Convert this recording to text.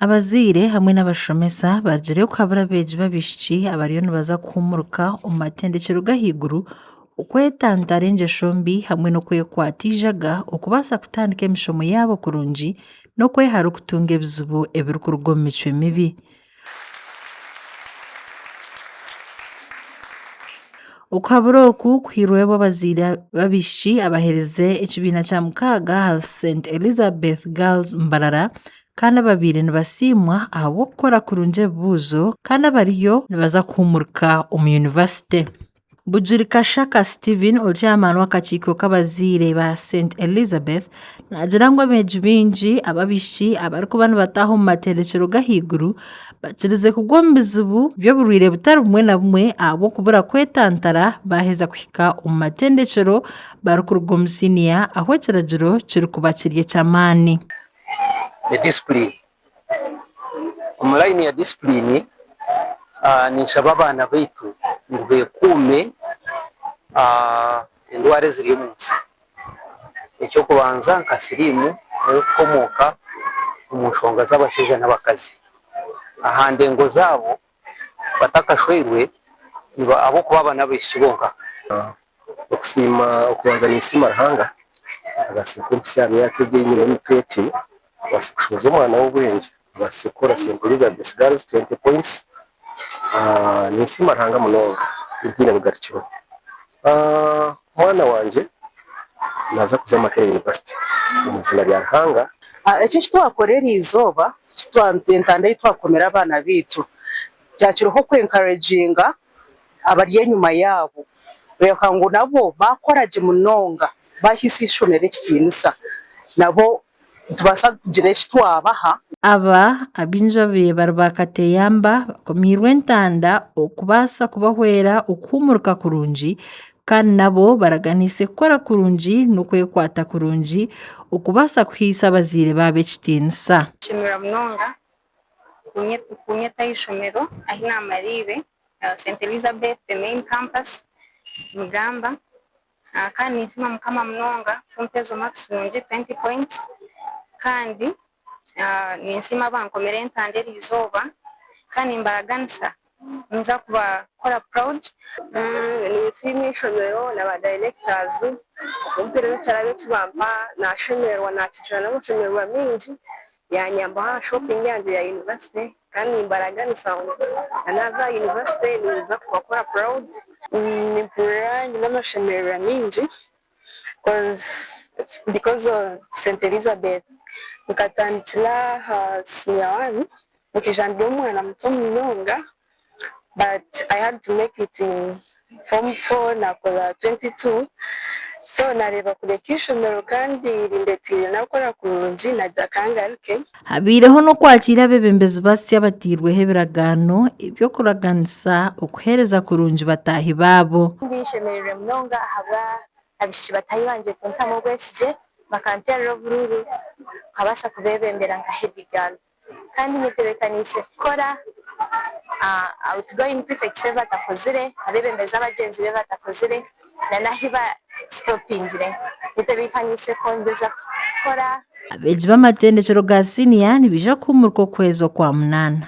Abazaire hamwe n'abashomesa barugire kuhabura abeegi b'abaishiki abariyo nibaza kuhumuruka omu matendekyero g'ahaiguru okwetantara engyesho mbi hamwe n'okwekwata eijaga okubaasa kutandika emishomo yaabo kurungi n'okwehara okutunga ebizibu ebirikuruga omu micwe mibi. Okuhabura oku kuhairweho abazaire b'abaishiki abaherize ekibiina kya mukaaga aha St Elizabeth Girls Mbarara kandi ababaire nibasiimwa ahabw'okukora kurungi ebibuuzo kandi abariyo nibaza kuhuumurika omu yunivasite. Bujuri Kashaka Steven ori chairman w'akakiiko k'abazaire ba St Elizabeth naagira ngu abeegi baingi ab'abaishiki abarikuba nibataaha omu matendekyero g'ahaiguru bakirize kugwa omu bizibu by'oburwaire butari bumwe na bumwe ahabw'okubura kwetantara baaheza kuhika omu matendekyero barikuruga omu siniya ahu ekiragiro kirikuba kiri eky'amaani. Ni discipline. Omu layini ya discipline, ninshaba abaana baitu ngu bekuume endwara eziri omu nsi. Eky'okubanza nka siriimu erikukomooka omu nshonga z'abashaija n'abakazi. Aha ndengo zaabo batakashweirwe ahabw'okuba aba n'abaishiki bonka. Okusiima, Okubanza ninsiima Ruhanga abaasize kumpitsya aha myaka egi ei nyine emitwe eti, abaasize kushohoza omwana w'obwengye, abaasize kukora Saint Elizabeth Girls 20 points. Ninsiima Ruhanga munonga ntaine bugarukiro. Omwana wangye naaza kuza Makerere University omu iziina rya Ruhanga. Eki eki twakora eri izooba, entanda ei twakomera abaana baitu, kyakiriho oku encouraginga abari enyima yaabo kureebeka ngu nabo baakora gye munonga baahaisa eishomero ekitiinisa nabo nitubaasa kugira eki twabaha. Aba abaingi babaire bari ba kateyamba bakomiirwe entanda okubaasa kubahwera okuhuumurika kurungi kandi nabo baraganiise kukora kurungi n'okwekwata kurungi okubaasa kuhaisa abazaire baabo ekitiinisa. Ninshemererwa munonga kunyeta aha ishomero ahi naamariire Saint Elizabeth the main campus Mugamba kandi ninsiima mukama munonga kumpa ezo marks nungi 20 points kandi ninsiima abankomire entanda erizooba kandi nimbaraganisa ninza kubakora proud. Ninsiima eishomero na ba directors okumpereza ekirabo eki bampa nashemererwa nakikyura n'amashemererwa maingi Yanyambaho aha shopping yangye ya university kandi nimbaraganisa ngu na naaza aha university ninza kubakora proud. Nimpurira nyine amashemererwa mingi because of Saint Elizabeth. Nkatandikira aha senior one nkaija ndi omwana muto munonga but I had to make it in form four nakora 22 so nareeba kureka eishomero kandi rindetiire nakora kurungi nagira kangaruke. Habaireho n'okwakiira abeebembezi basya abatairweho ebiragaano eby'okuraganisa okuheereza kurungi bataahi baabo. Ndi nshemereirwe munonga ahabwa abaishiki bataahi bangye kuntamu obwesigye bakanteerera oburuuru nkabaasa kubeebembera nka head girl. Kandi nyetebeekaniise kukora outgoing prefects ebi batakozire, abeebembezi abagyenzi be batakozire na n'ahu ba sitopingire. Nyetebeekaniise kwongyeza kukora. Abeegi b'amatendekyero ga siniya nibaija kuhuumurika okwezi okwamunaana.